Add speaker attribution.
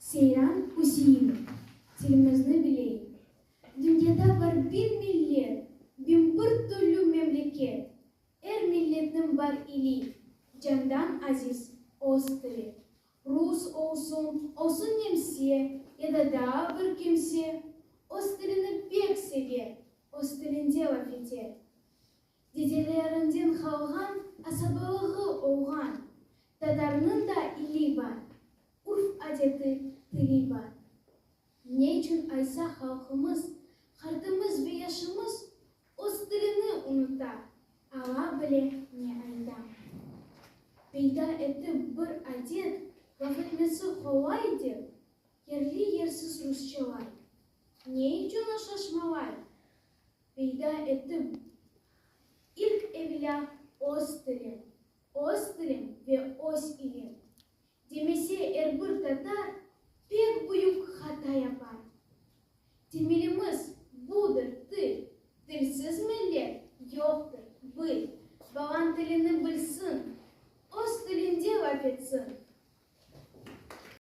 Speaker 1: Seyran Üseinov, Tilimizni bileyik. Dünyada bar bin millet, 1001 türlü memleket. Er milletniñ bar ili, candan aziz öz tili. Rus olsun, olsun nemse ya da daa bir kimse, öz tilini pek seve, öz tilinde laf ete. Dedelerinden qalğan asabalığı olğan tatarnıñ da ili bar, urf-adeti, tili bar. Ne içün aysa halqımız, qartımız ve yaşımız öz tilini unuta, Alla bile ne ayta. Peyda etip bir adet, laf etmesi qolay dep, yerli-yersiz rusçalay. Ne içün o şaşmalay? Peyda etip ilk evelâ öz tilim, öz tilim ve öz ilim demese er bir tatar pek büyük hata yapar. Temelimiz budır, til, tilsiz millet yoqtır, bil, balañ tilini bilsin.